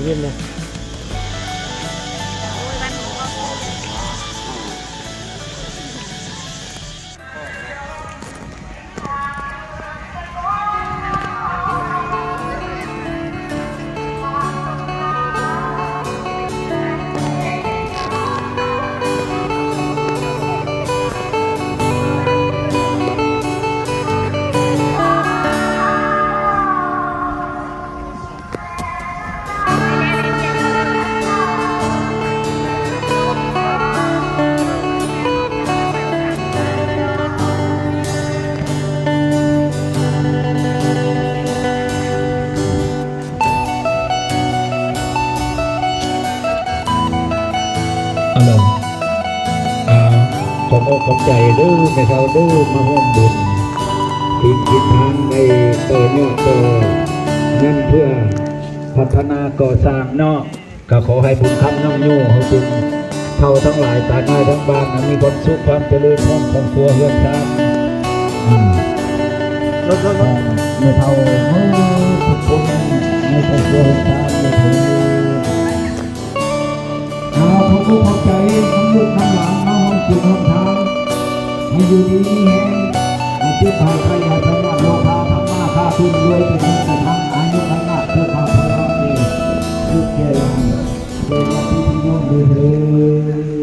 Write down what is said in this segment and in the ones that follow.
ເຢັນເນາະ. ອາໂລ ອາ ຂອບອົກຂອບໃຈເດີແມ່ເຖົ້າເດີ ມາຮ່ວມບຸນ ທີມ ທີມທາງໄດ້ຕໍ່ຍອດຕໍ່ນັ້ນ ເພື່ອພັດທະນາກໍ່ສ້າງເນາະ. ກໍຂໍໃຫ້ບຸນຄ້ຳນຳຢູ່ ໃຫ້ເປັນເຖົ້າທັງຫຼາຍ ຕານ້ອຍທັງບ້ານ ມີຄວາມສຸກຄວາມຈະເລີນ ພ້ອມຄອບຄົວເຮືອນຊານ ອາ ແມ່ເຖົ້າເບິດທຸກຄົນໃນຄອບຄົວເຮືອນຊານເດີ. ອາ ຂໍຂອບໃຈນຳລູກນຳຫຼານມາຮ່ວມກິນຮ່ວມທານ ໃຫ້ຢູ່ດີມີແຮງ ໃຫ້ເຈັບໄຂ້ໄຂ້ຢ່າພະຍາດໂລຄາທັງມາຄ້າຂຶ້ນລວຍເປັນເງິນເປັນທອງ ອາຍຸວັນນະສຸຂະພະລະເດ ສຸກແກ່ຫຼານ ເກີດມາເປັນພີ່ນ້ອງເດີເທີ້ນ.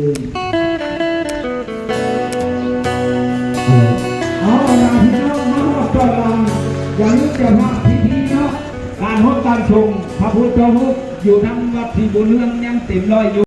ເອົາ ບັນດາພີ່ນ້ອງມາຮອດຕອນຫຼັງ ຢ່າລືມເຈົ້າພາບພິທີເນາະ ການຮົບການສົງພະພຸດທະຮູບຢູ່ທາງວັດສີບຸນເຮືອງຍັງເຕັມຮ້ອຍຢູ່.